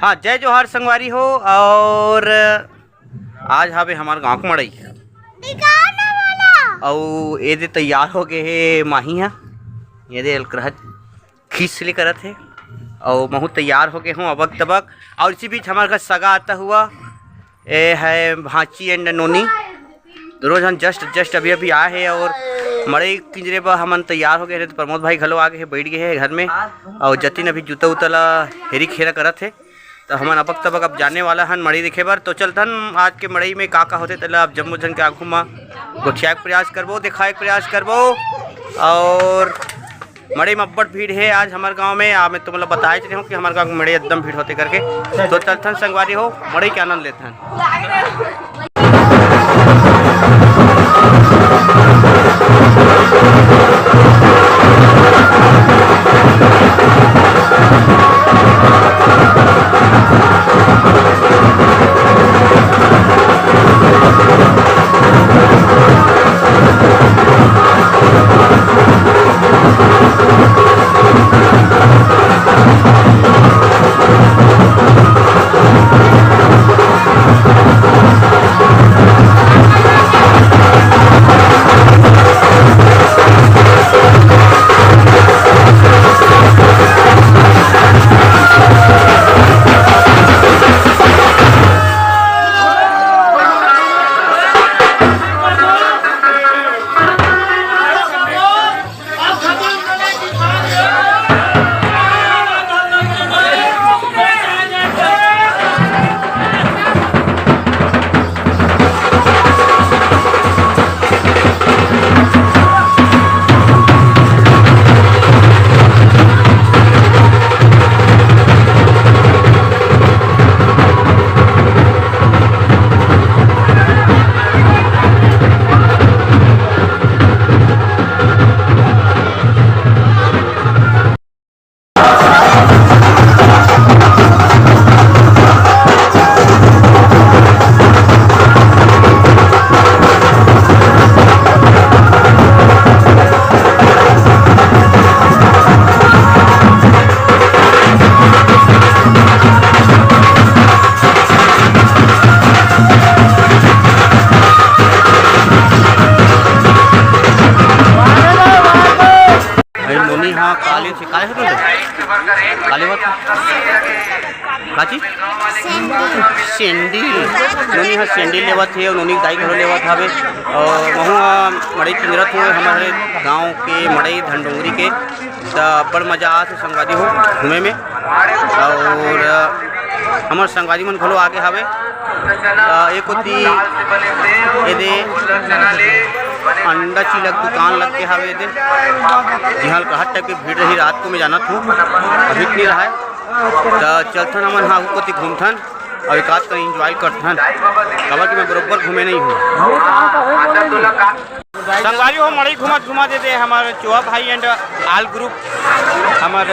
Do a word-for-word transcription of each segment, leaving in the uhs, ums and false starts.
हाँ, जय जोहार संगवारी हो। और आज हावे हमर गाँव के मड़ई। अउ ए दे तैयार हो गे हे माही ह, ए दे अलकरहा खींच ले करत हे। अउ महूँ तैयार हो गे हूँ अबक तबक। अउ इसी बीच हमर घर सगा आता हुआ, ए है भांची and नोनी, दोनों झन just just अभी अभी आए हे। अउ मड़ई किंजरे बर हमन तैयार हो गे हे। तो प्रमोद भाई घलो आ गे हे, बैठ गे हे घर में। अउ जतिन अभी जूता उता ला हेरी खेरा करत हे। तो हमन अबक तबक अब जाने वाला हन मड़ई देखे बर। तो चलथन आज के मड़ई में का का होथे, तेला अब जम्मो झन के आगू म गोठियाए के प्रयास करबो, दिखाए के प्रयास करबो। अउ मड़ई में अब्बड़ भीड़ हे आज हमर गांव में। आ, मैं तुमला बताए रहे हूँ कि हमर गांव के मड़ई एकदम भीड़ होथे करके। तो चलथन संगवारी हो, मड़ई के आनंद लेथन। भाई नोनी हा काले से काले से बोलते? काले बात। का चीज? सेंडिल। नोनी हा सेंडिल लेवत हे, नोनी दाई घलो लेवत हवे। अउ महू हा मड़ई किंजरत हूँ, हमर गांव के मड़ई धनडोंगरी के। त अब्बड़ मजा आत हे संगवारी हो घूमे में। अउ हमर संगवारी मन घलो आगे हवे। त ए कोती एदे अंडा चीला के दुकान लग के हवे एदे। जिहां ल कहत टाइप के भीड़ रही रात को, मैं जानत हूँ, अभी नहीं रहा है। त चलथन हमन हा कोती घूमथन अउ एकाध कन enjoy करथन, काबर कि मैं बरोबर घूमे नहीं हूँ। संगवारी हो, मड़ई घूमत घूमत एदे हमर चोहा भाई and all group हमर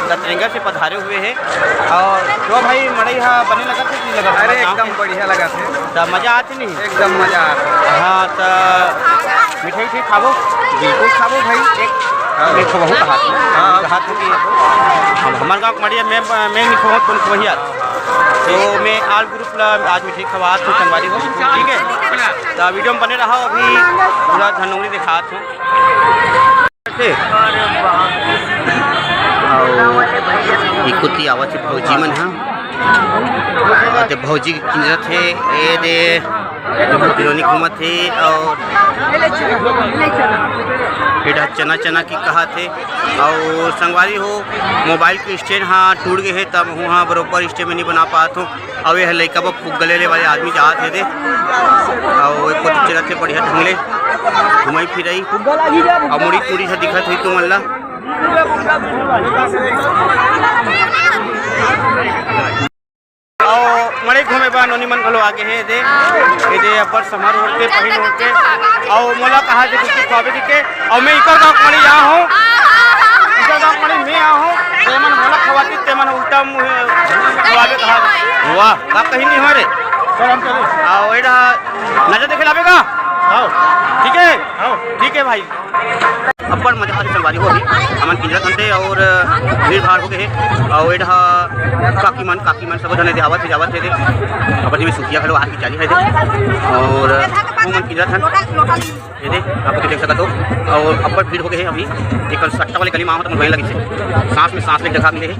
दतरेंगा से पधारे हुए हे। अउ चोहा भाई, मड़ई हा बने लगत हे कि नहीं लगत हे? अरे, गाँव एकदम के? बढ़िया लगत हे। त मजा आत हे नहीं? एकदम मजा आत हे। हाँ, त मिठाई उठाई खाबो? बिल्कुल खाबो भाई। एक, हाँ। एक बहुत हाथ में। हाँ। हाथ में कि हम, हमर गाँव के मड़ई में, मैं नहीं खाऊँ, तुम खवही यार। तो मैं all group ला आज मिठाई खवात हूँ संगवारी हो, ठीक है? त video में बने रहा, अभी पूरा धनौरी दिखात हूँ। अउ इकोती आवत हे भौजी मन ह, ते भौजी के किंजरत हे, ए दे, जो बिलोनी घूमत हे, अउ एटा चना, चना की कहत हे। अउ संगवारी हो, mobile के stand ह टूट गे हे, तब हुआ बरोबर stand में नहीं बना पात हो। अउ ये लइका बर फुग्गा ले ले वाले आदमी जात हे दे। अउ एक कोती चलत हे बढ़िया ढंग ले, घुमई फिरई। अउ मुड़ी टूड़ी ह दिखत होही तुमन ला। अउ मड़ई घूमे बर नोनी मन घलो आगे हे दे। ए दे अब्बड़ संभार ओढ़ के, पहिन ओढ़ के। अउ मोला कहा जे कुछ खवाबे कहिके। अउ मैं इकर गाँव मड़ई आए हूँ। इकर गाँव मड़ई मैं आए हूँ। जेमन मोला खवाती, तेमन उल्टा मुँह खवाबे कहा। वाह, का कही नहीं हो रे? अउ एडा नजर देखे लाबे का? हाँ। ठीक है? हाँ। ठीक है भाई। अब्बड़ मजा आथे संगवारी हो, अभी हमन किंजरत हन ते अउ भीड़ भाड़ हो गए हे। अउ एडहा काकी मन, काकी मन सबो झन एदे आवत हे, जावत हे दे। अब्बड़ में सुखिया घलो आज बिचारी हे दे। अउ हमन किंजरत हन। ये दे, आप लोग देख सकत हो। अउ अब्बड़ भीड़ हो गए हे अभी। एक सट्टा वाले गली में आवत मन लगे से सांस में सांस लेके जगह मिले हे।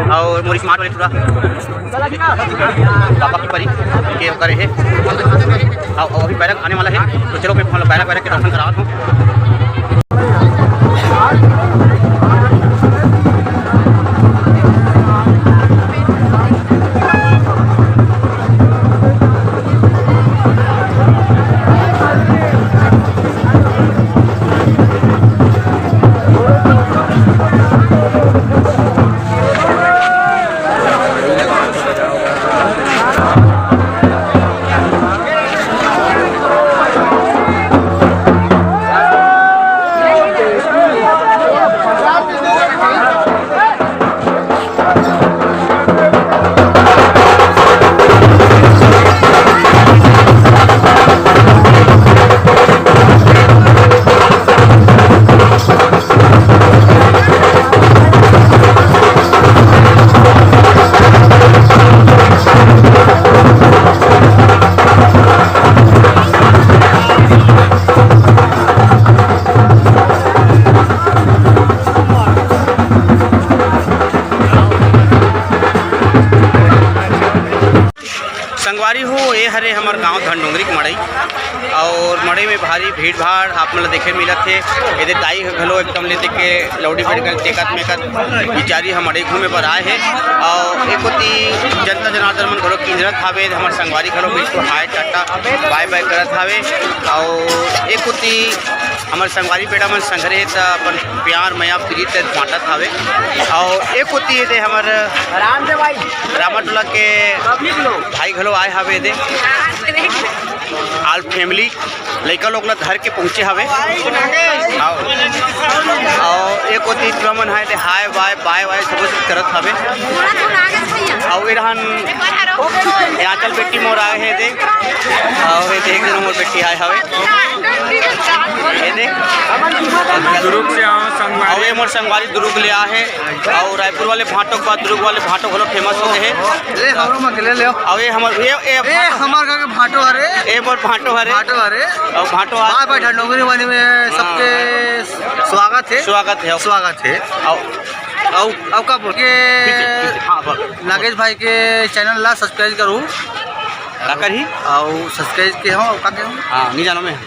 अउ मोर स्मार्ट वाले पूरा पापा की परी के करे हे। अउ अभी बैरक आने वाला हे, तो चलो मैं बैरक, बैरक के दर्शन करावत हूँ। संगवारी हो, ए हरे हमर गांव धनडोंगरी के मड़ई। अउ मड़ई में भारी भीड़ भाड़ आप मन ल देखे मिलत हे। एदे दाई ह घलो एकदम ले देख के लौड़ी बैठ के टेकत मेकत बिचारी ह मड़ई घूमे बर आए हे। अउ एक कोती जनता जनार्दन मन घलो किंजरत हावे, हमर संगवारी घलो बीच हाय टाटा बाय बाय करत हावे। अउ एक कोती हमर संगवारी बेटा मन संघरे हे, त अपन प्यार, मया, प्रीत बांटत हावे। अउ एक कोती एदे हमर राम दे भाई, रामाटोला के पब्लिक लोग। भाई घलो आए हावे एदे। All family लइका लोग ला धर के पहुंचे हावे। अउ, अउ एक कोती टूरा मन हे ते हाय बाय, बाय बाय सब कुछ करत हावे। अउ ए रहन ए आंचल बेटी मोर आए हे दे। अउ ए देख जन मोर बेटी आए हावे। ए दे। दुरुग से आओ संगवारी। अउ ए मोर संगवारी दुरुग ले आ हे। अउ रायपुर वाले भांटो के बाद दुरुग वाले भांटो घलो famous हो गए हे। ले हमरो मन के ले ले। अउ ए हमर, ए, ए ए भांटो। हमर घर के भांटो हरे। ए मोर भांटो हरे। भांटो हरे। अउ भांटो हरे। बाय बाय, धनडोंगरी वाली में सबके हाँ। स्वागत हे। स्वागत हे। स्वागत हे। अउ अउ, अउ का बोल के पीछे, पीछे, हाँ, बोल। नागेश भाई के channel ला subscribe करू। का करही? अउ subscribe के हो, का के हो? हाँ, नहीं जानो मैं।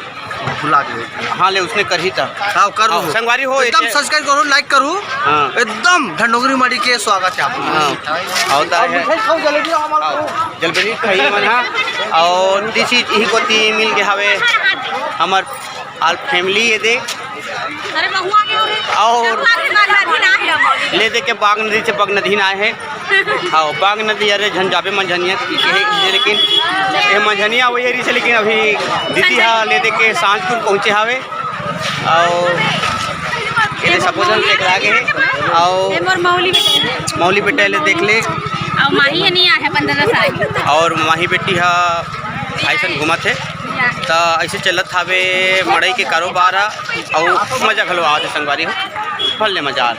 भुला गए। हाँ, ले, उसने करही था। हाँ, करू। हाँ, संगवारी हो, एकदम ये subscribe करू, like करू। हाँ। एकदम धनडोंगरी माड़ी के स्वागत हे आप। हाँ, होता है। मिठाई खाओ, जलेबी खाओ, हमारा हाँ, जलेबी खाई मन हा। अउ तीसरी इही कोती मिल के हावे हमर All family ये दे। अरे बहू आ गई। अउ अरे बाग नदी ना है। ले दे के बाग नदी से बग नदी ना है। हाँ, बाग नदी, अरे झन जाबे मंझनिया के पीछे है, लेकिन ये मंझनिया वही एरी से, लेकिन अभी दीदी हा ले दे के सांझ कुल पहुँचे हावे। अउ ये सबो झन देख लागे हे। अउ ए मोर मौली बेटा। मौली बेटा ले देख ले। अउ माही ह नहीं आए हे, पंद्रह साल। अउ माही बेटी हा भाई सन घूमत हे। त ऐसे चलत हावे मड़ई के कारोबार ह, अउ मजा घलो आवत हे संगवारी हो, फल ले मजा आवत।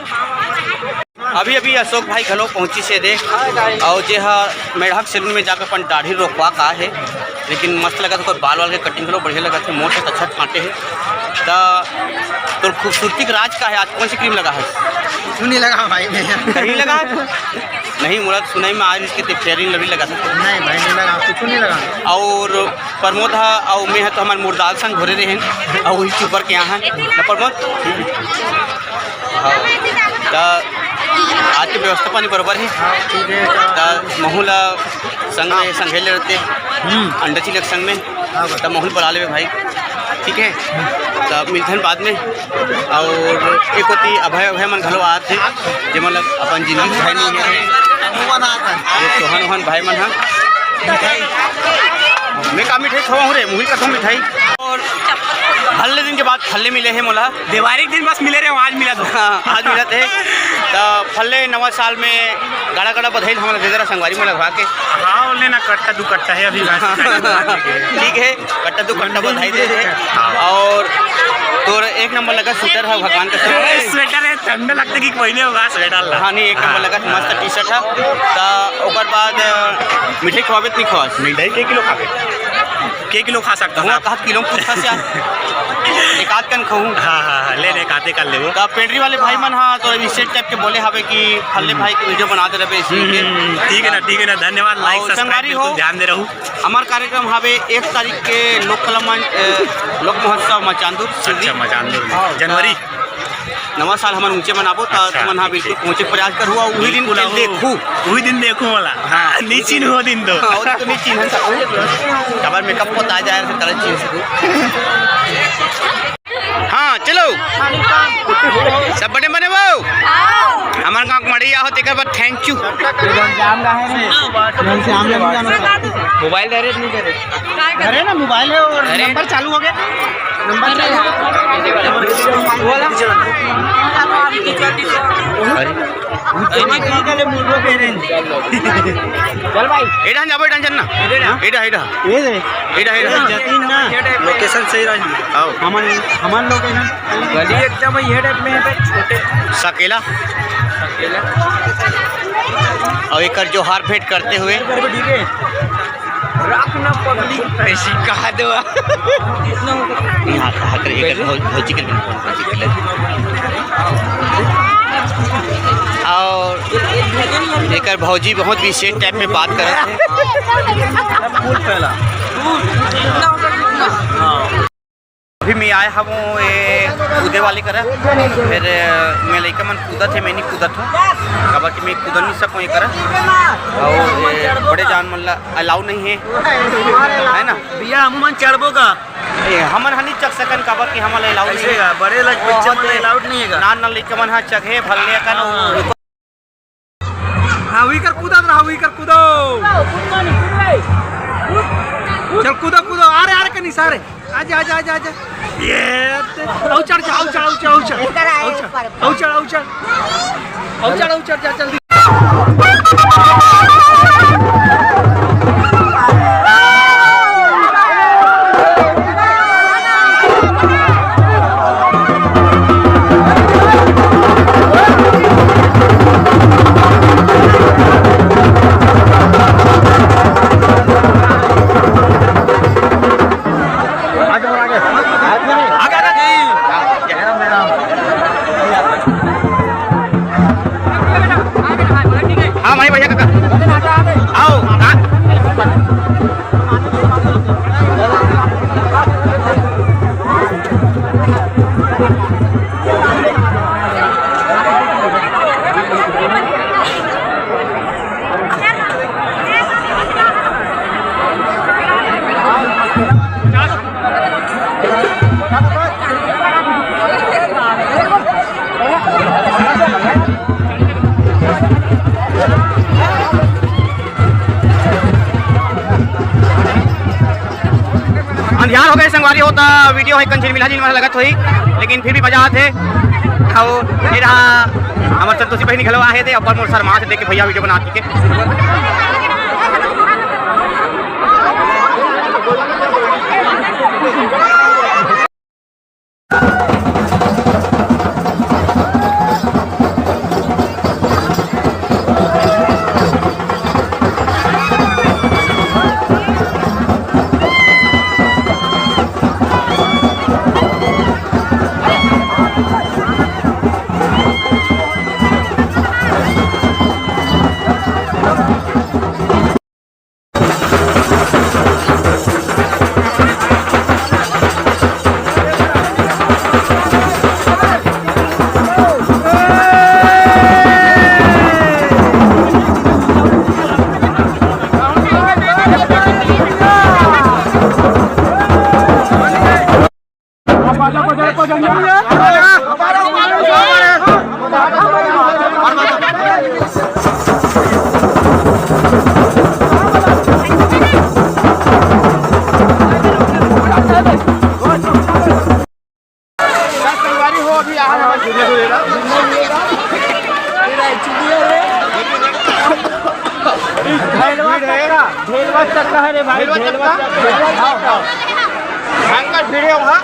अभी अभी अशोक भाई घलो पहुंचिस हे दे, अउ जे ह मेढ़क सैलून में जाके अपन दाढ़ी रोकवा का हे, लेकिन मस्त लगत हे, ओकर बाल वाल के कटिंग घलो बढ़िया लगत हे, मोट हे, अच्छा छांटे हे। त तोर खूबसूरती के राज का हे? आज कौन सी क्रीम लगा है? कुछ नहीं लगा भाई, मैं। कहीं लगा? नहीं, मोला सुनाई में आज इसके ते Fair and Lovely लगा था। नहीं भाई, नहीं लगा, कुछ नहीं लगा। अउ प्रमोद हा, अउ मैं हा तो हमर मुरदाल संग घुरे रहे हैं, अउ वही चुपर के यहाँ है ना प्रमोद। हाँ, त आज के व्यवस्था पानी बरोबर है। हाँ, ठीक है। त महू ला संग में, संगे ले रहते हम्म। अंडा चिलक संग में। हाँ भाई। त महू ला बुला लेवे भाई, ठीक है। त मिलथन बाद में। अउ एक कोती अभय, अभय मन घलो आत हे, जेमन ल अपन जिंदगी के भय नहीं हे। ये सोहन ओहन भाई मन ह। मैं का मिठाई खवाहूँ रे, मुही कथों मिठाई। अउ फल्ले दिन के बाद फल्ले मिले हे मोला। देवारी के दिन बस मिले रहे, आज मिला तो। हाँ, आज मिलत हे। त फल्ले नवा साल में गाड़ा गाड़ा बधाई हमन ला दे दे रहा संगवारी मन ला घुरा के। हाँ, ले ना, कट्टा दू कट्टा है अभी। ठीक है, कट्टा दू कट्टा बधाई दे दे। अउ अउ एक नंबर लगा स्वेटर ह, भगवान का स्वेटर हे। ठंडा लगथे कि पहिने होगा स्वेटर ला। हाँ, नहीं, एक नंबर लगा, मस्त टी शर्ट ह। त ओकर बाद, अ, मिठाई खवाबे त नहीं खवास? मिठाई के किलो खाबे? के किलो खा सकता हुआ था? कहा किलो कुछ खा से एक आध कन खाऊं। हाँ, हाँ, हाँ, ले, ले, काते कर लेबो। त पेंड्री वाले भाई मन, हाँ, तो विशेष टाइप के बोले हवे कि फल्ले भाई के वीडियो बना दे रहे इसी के। हम्म, ठीक है ना, ठीक है ना, धन्यवाद। लाइक, और सब्सक्राइब संगवारी बिल्कुल हो, ध्यान दे रहू। हमार कार्यक्रम हवे एक तारीख के लोक कला मंच, अ, लोक महोत्सव मचांदुर सिवनी। अच्छा, मचांदुर में। हाँ, जनवरी। नवा साल हमन ऊंचे मनाबो, त अच्छा, तुमन हा बिल्कुल ठीक, ठीक। पहुंचे के प्रयास करहु, अउ उही दिन बिल्कुल के आबो। देखहु। उही दिन देखहु वाला। हाँ। नीचिन हो दिन दो। हाँ, वो तो नीचिन है सब। काबर मेकअप को ताजा है, फिर कलर चेंज से। हाँ, चलो। सब बड़े बने वो। हमारे गांव के मड़ैया हो, तेकर बाद thank you। मोबाइल धरे नहीं करे। अरे ना, मोबाइल है और अरे। नंबर चालू हो गया। नंबर चालू हो गया। बोला। अरे। चल भाई। एडा जाबो, एडा चल ना। एडा, एडा। ये दे। एडा, एडा। जतीन ना। लोकेशन सही रही। आओ। हमन, हमन लोग है ना। गली एकदम ये टाइप में है, छोटे। सकेला। सकेला। अउ एकर जोहार भेंट करते हुए। रख ना पगली। ऐसी कहा दो। यहाँ हाथ एकर भौ-, भौजी के लिए, भौजी के लिए। अउ एकर भौजी बहुत विशेष टाइप में बात करत हे। फूल फैला। अभी मैं आए हवं ये कूदे वाले करा, फिर मैं लइका मन कूदत हे, मैं नहीं कूदत हूँ, काबर कि मैं कूद नहीं सकूँ ये करा। अउ ये बड़े जान मन ला अलाउ नहीं है, है ना? भैया, हम मन चढ़बो का? ए, हमन ह नहीं चढ़ सकन, काबर कि हमन ला अलाउ नहीं ऐसे है। का? बड़े लग-, वो बच्चा होते मन ला अलाउड नहीं है का? नान नान लइका मन ह चघे भल्ले कन। हाँ। हाँ, वही कर कूदत रहा, वही कर कूदो। चल कूदो, कूदो, आ रे, आ रे, कनी सारे। आजा, आजा, आजा, आजा। ये ते, आउ चढ़, आउ चढ़, आउ चढ़, आउ चढ़। इधर आए आउ चढ़, ऊपर। आउ चढ़, आउ चढ़। आउ चढ़, आउ चढ़, जा जल्दी। हाँ भाई, भैया काका। आओ। हाँ। अंधियार हो गए संगवारी हो, त वीडियो है कंचन मिला जी, मन लगत होही, लेकिन फिर भी मजा आथे। अउ ये रहा हमर संतोषी बहिनी घलो आहे थे, अब्बड़ मोर शर्मा थे देख के भैया वीडियो बना के। संगवारी हो, अभी आ रहा है। ढेलवा चक्का, ढेलवा चक्का है रे भाई, ढेलवा चक्का। हाँ, हाँ। भयंकर भीड़ है वहाँ।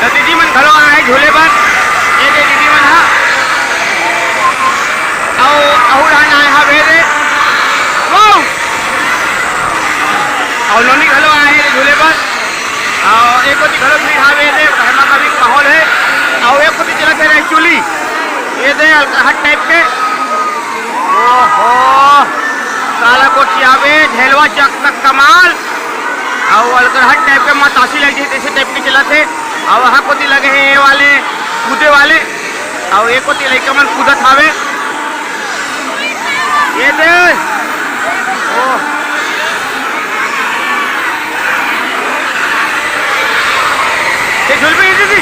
तो घलो आए झूले बर, ये दे दीदी मन हा। अउ अहू डहन आए हवे रे। वाओ! अउ नोनी घलो आए हे झूले बर। अउ एक कोती घलो भीड़ हावे रे, घर मा कभी माहौल हे। अउ एक कोती चलत हे रे चुली, ये दे अलकरहट टाइप के। ओहो, काला कोठी आवे, ढेलवा चक तक कमाल। अउ अलकरहट टाइप के, मतासी लग जाही तइसे टाइप के चलत हे। अउ वहाँ कोती लगे हे ये वाले कूदे वाले, अउ ये कोती लइका मन कूदत हावे। ये दे। ओह। ये झुलबे ये दीदी।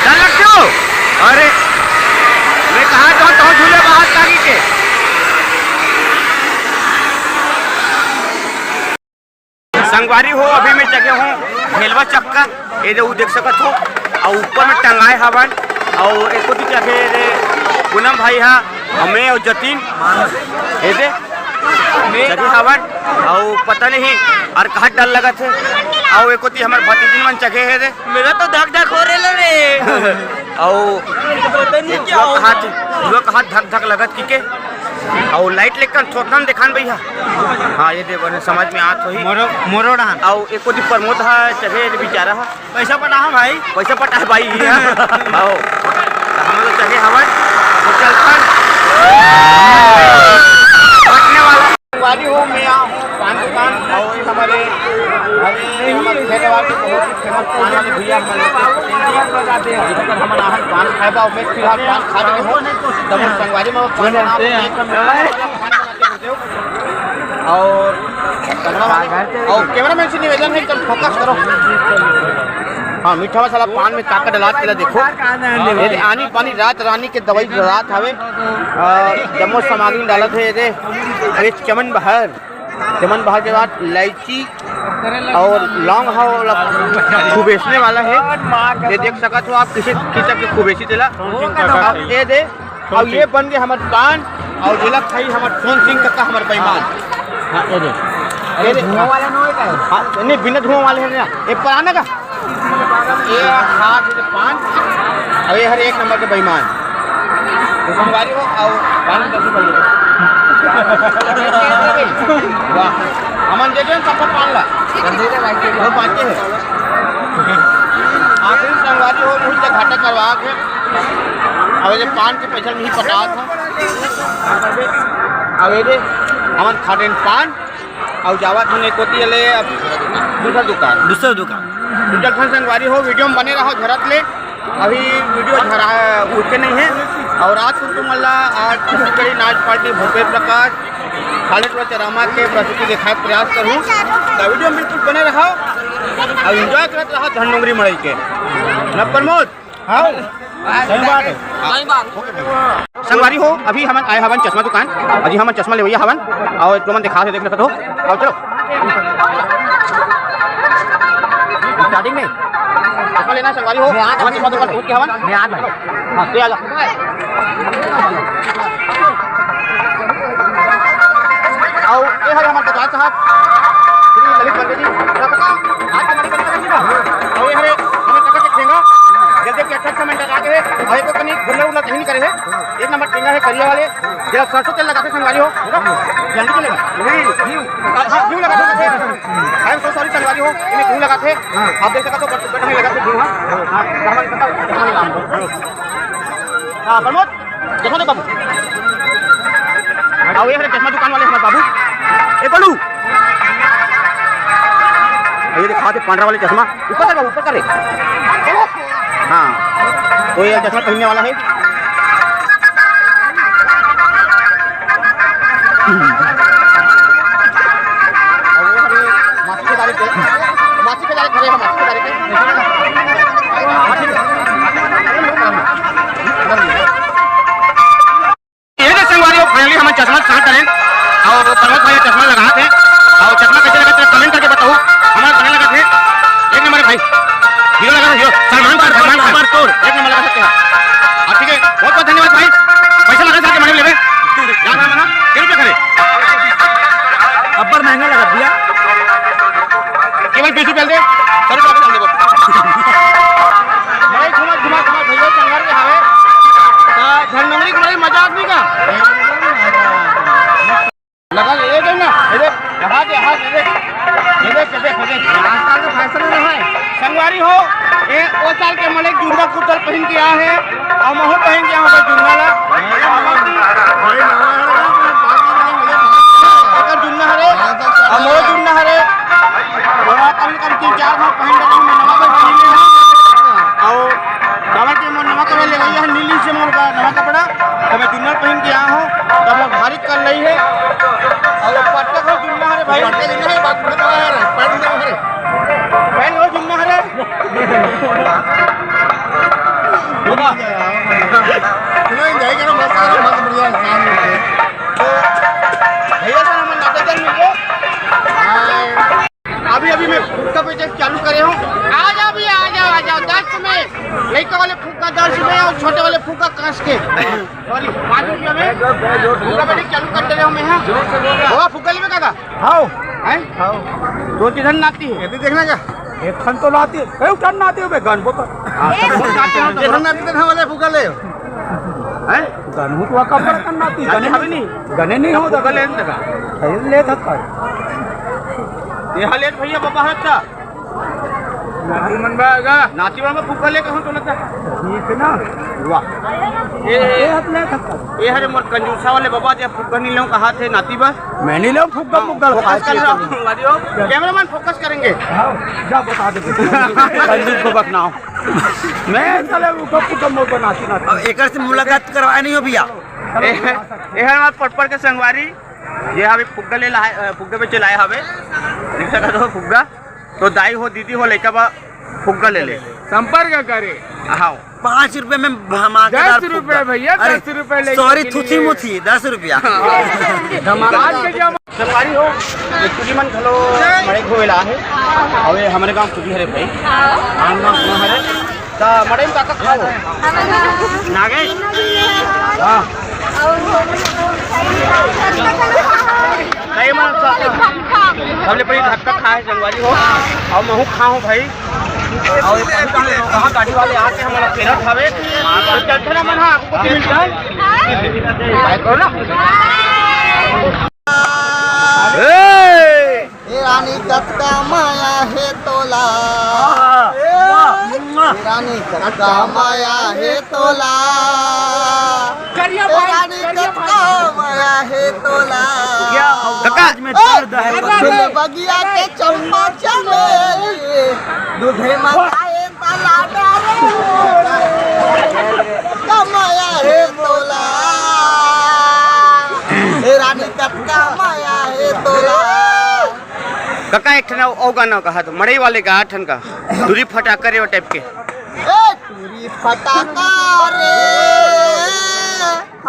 डर लगथे हो? अरे, मैं कहा तो, तो झूले बाहर तागी के। संगवारी हो, अभी मैं चघे हूँ ढेलवा चक्का, ये जो देख सकत हो, अउ ऊपर में टंगाए हवन, अउ एक कोती चघे रे पूनम भाई हा, हमें अउ जतिन, ये दे चघे हवन, अउ पता नहीं अउ कहाँ डर लगत हे, अउ एक कोती हमर भतीजिन मन चघे हे रे। मेरा तो धक धक हो रहे रे। अउ पता नहीं क्या जुआ होगा। कहाँ थे, जुआ कहाँ धक धक लगत की के, अउ लाइट लेकर थोथन देखान भैया। हाँ, ये दे बने समझ में आत होही। मोरो, मोरो डाहन। अउ एक कोती प्रमोद हा चघे हे बेचारा हा। पैसा पटा हा भाई। पैसा पटा हा भाई, ये हा। अउ त हम लोग चघे हवन, तो चलथन। पटने वाला। संगवारी हो, मैं आया हूँ पान दुकान अउ ये हमारे, हमारे, हमारे खेतवार के बहुत ही फेमस पान वाले भैया हमारे जिधर हम आए हैं पान खाए बा, मैं फिलहाल पान खा चुके हूँ। तब हम संगवारी में पान बना, अउ अउ कैमरामैन से निवेदन है, चल फोकस करो। हाँ, मीठा मसाला पान में का का डलात, तेला देखो। ये आनी पानी रात रानी के दवाई डलात हवे। अ, जम्मो सामग्री डालत हे ये दे। अरे चमन बहार, चमन बहार के बाद इलायची अउ लौंग हा, ओला खुबेसने वाला हे। ये देख सकत हो आप, किसे किचक के खुबेसी तेला। अउ ये दे, अउ ये बन गे हमर पान, अउ जेला खाई हमर सोन सिंह कका, हमर बेईमान। हाँ, ये दे। ये दे। धुआं वाला नोहे का है? हाँ, नहीं, बिना धुआं वाले हे ना। ये पुराना का? ये खात हे पान, अउ ये हर एक नंबर के बेईमान। तो संगवारी हो, अउ पान कैसे बन गया? वाह, हमन दे देन सबको पान ला। वो बाकी है। आखिरी संगवारी हो, मुझे घाटा करवा के, अउ ये पान के पैसा नहीं पटात हे। अउ ये दे, हमन खा देन पान, अउ जावत हन एक कोती ले अब दूसरा दुकान। दूसरा दुकान। तो जखन संगवारी हो, वीडियो में बने रहो, झरत ले। अभी वीडियो झरा, उठ के नहीं है। अउ आज तुम, तुम मल्ला, आज छत्तीसगढ़ी नाच पार्टी भूपेश प्रकाश, खालेश्वर चरामा के प्रस्तुति दिखाए के प्रयास करूँ। तो वीडियो में बिल्कुल बने रहो अउ एंजॉय करत रहो धन डोंगरी मड़ई के। न प्रमोद। हाँ, सही बात है। सही बात। संगवारी हो, अभी हमन आए हवन चश्मा दुकान, अभी हमन चश्मा लेवइया हवन, अउ तुमन दिखा से देख सकत हो। अउ चलो, स्टार्टिंग में चश्मा लेना है संगवारी हो, मैं आ हमन चश्मा दुकान पहुंच के हवन। मैं आ भाई। हाँ, तू आ जा। अउ ये हरे हमर बजाज साहब, श्री ललित वर्मा जी, सबका आज के मणिकर्णिका जी का। अउ ये हरे हमर कका के ठेंगा, जल्दी के अच्छा अच्छा मेंटेन आके है, अउ एको कनी गुल्ला उल्ला कहीं नहीं करे है, एक नंबर ठेंगा है करिया वाले, जरा सरसों तेल लगाते संगवारी हो, जल्दी चलेगा। हाँ, घी लगाते हैं। I am so sorry संगवारी हो, इन्हें घी लगाते हैं। आप देख सकते हो, बट, बट में लगाते हैं घी, हाँ। हाँ, हाँ, प्रमोद। देखो तो बाबू। अउ ये हरे चश्मा दुकान वाले हमारे बाबू। ए गोलू। अउ ये दिखा दे पांडरा वाले चश्मा। ऊपर कर बाबू, ऊपर कर रे। हाँ। तो ये चश्मा पहनने वाला है। अउ ये हरे मासी के दारी के, मासी के दारी खड़े हैं, मासी के दारी के। ये तो संगवारी हो, finally हमन चश्मा साथ डरेन। अउ प्रमोद भाई चश्मा लगात हे। अउ चश्मा कैसे लगत हे, comment करके बताओ। हमारा बने लगत हे। एक नंबर हे भाई। हीरो लगा, हीरो। सलमान खान, सलमान खान। नंबर तोड़। एक नंबर लगा सकते हैं। अउ ठीक हे, बहुत बहुत धन्यवाद भाई। पैसा लगा साथ में लेबे। क्या नाम है ना? कितने रुपये खड़े? अब्बर महंगा लगा भैया। ए, ओ साल के मड़ई जुन्ना कुर्ता पहिन के आए हे, अउ महूं पहिन के आए हंव जुन्ना ला। एकर जुन्ना हरे, अउ मोर जुन्ना हरे। ओला कम से कम तीन चार घंटा पहिन के आए हंव, मैं नवा कपड़ा पहिन के आए हंव। अउ काबर के मोर नवा कपड़ा लेगइया हे, नी लिस हे मोर नवा कपड़ा, त मैं जुन्ना पहिन के आए हंव, त मोर भारी कल नइ हे। अउ पटका घलो जुन्ना हरे भाई। पटका जुन्ना हे, बात नवा हरे, पैंट नवा हरे। पैंट घलो जुन्ना हरे। चलो, enjoy करो, मस्त करो, मस्त बढ़िया इंसान हो। तो भैया से हमन नाते चल मिलिए। अभी, अभी मैं फुग्गा बेचे चालू करे हंव। आ जाओ भैया, आ जाओ, आ जाओ। दस में लइका वाले फुग्गा दस में अउ छोटे वाले फुग्गा कस के। Sorry, पाँच रुपया में फुग्गा बेचे चालू कर दे रहे हंव मैं, हां। बाबा, फुग्गा लेबे का? हां। हैं? हां। दो तीन ठन नाती हे। ये भी देखना का? एक ठन तो नाती हे, कई ठन नाती हे बे, गन बोतल। हां, तो बहुत नाती हे, तो एक ठन नाती हे, तो हम वाले फुग्गा ले। हैं? गन हो तो कपड़ा का नाती, नाती गने हवे नहीं। नहीं। गने नहीं हो तो फुग्गा ले लेने का। ले थका। ये हाल है भैया, बाबा है का? नाती मन बा गा। नाती मन बा फुग्गा लेके हम तो लगता। ठीक है ना? वाह। ये, ये हाथ ले थका। ये हरे मोर कंजूसा वाले बाबा, जे फुग्गा नहीं लेऊं कहा थे नाती बा। मैं नहीं लेऊं फुग्गा, हां, फुग्गा focus कर रहा हूं, वादियो। Cameraman focus करेंगे। हां, जा बता दे। कंजूस बाबा के नाम। मैं साले फुग्गा, फुग्गा मोर बनाती ना। अब एकर से मुलाकात करवाए नहीं हो भैया। ए, ए हमार पटपर के संगवारी, ये अभी फुग्गा ले लाए, अ, फुग्गा बेचे लाए हवे। देख सकत हो फुग्गा। तो दाई हो, दीदी हो, लइका बा फुग्गा ले ले। संपर्क करे। हां। पाँच रुपए में धमाकेदार दस रुपए फुग्गा। भैया, अरे, दस रुपए लेके sorry, के थुथी लिए। मुथी, दस रुपया। हां। धमाकेदार। आज के जमाने संगवारी हो, ये कुली मन घलो मड़ई घूमे ला हे। अउ ये हमरे गांव कुली हरे भाई। आन गांव कुआं हरे। त मड़ई में का का खाओ? नागेश? हां। सही मन सा-, सबले पहले धक्का खाए संगवारी हो। अउ महूं खाहूं भाई। अउ कहां गाड़ी वाले आके हमला फेरत हवे। तो चलथे ना मन, हां, आपको कुछ मिलता है? भाई करो ना। ए! ए रानी कतका माया हे तोला। वाह, वाह, वाह। ए रानी कतका माया हे तोला। करिया ए भाई, रानी करिया कतका भाई। माया हे तोला। क्या आवाज में दर्द है। फूल बगिया के चंपा चमेली, दूधे में आए तला डारे। कतका माया हे तोला। ए रानी कतका माया हे तोला। कका, एक ठन अउ, अउ गाना कहा तो, मड़ई वाले का, आठ ठन का, टूरी फटाका रे, वो type के। ए, टूरी फटाका रे,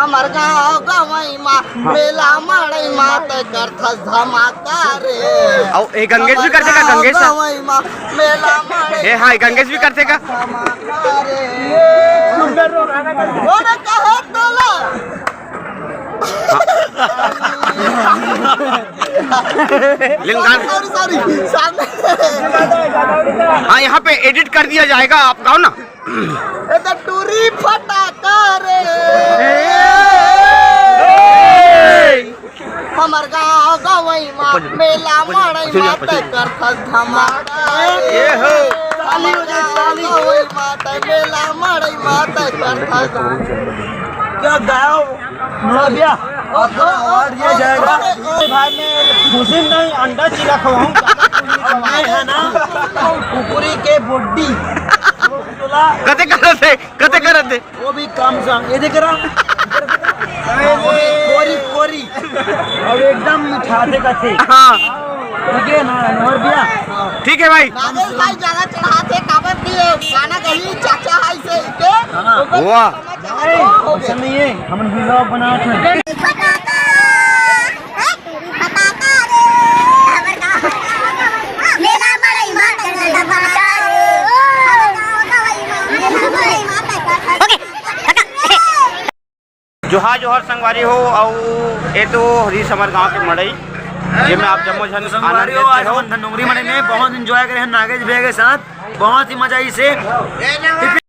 हमर गाँव गवई मा, मेला मड़ई मा, तय करथस धमाका रे। अउ, ए, गंगेश भी करथे का, गंगेश? गवई मा, मेला मड़ई ए, हाँ, गंगेश भी करथे का? धमाका रे। ओने कहे तोला। लेकिन गान- Sorry, sorry, sorry। सामने। हाँ, यहाँ पे edit कर दिया जाएगा, आप गाओ ना। ए तो टूरी फटाका रे। हमर गाँव गवई मा, मेला मड़ई मा, तय करथस धमाका रे। ये हो। ताली हो जाए, ताली। गवई मा, तय मेला मड़ई मा, तय करथस। क्या गाओ? नोबिया, आपको award दिया जाएगा। भाई, मैं खुशी नहीं, अंडा चिला खवाऊं। मैं है ना, कुकुरी के बोड्डी। कते करत हे, कते करत हे? वो भी कम सम, ये देख रहा। कोरी, कोरी। अब एकदम मीठा देखा थे। हाँ। ठीक है ना, नोबिया? ठीक है भाई। नागेश भाई ज्यादा चढ़ाथे, काबर कि गाना गही चाचा है इसे के। हाँ। वाह। नहीं, ऐसा नहीं है, हम vlog बनावत हैं। जोहार, जोहार संगवारी हो, अउ ए तो हरीश हमर गांव के मड़ई, जेमे आप जम्मो झन तो संगवारी आनंद हो, लेते आज हो। हमन धनोंगरी मड़ई में बहुत enjoy करे हैं नागेश भैया के साथ। बहुत ही मजा आइसे।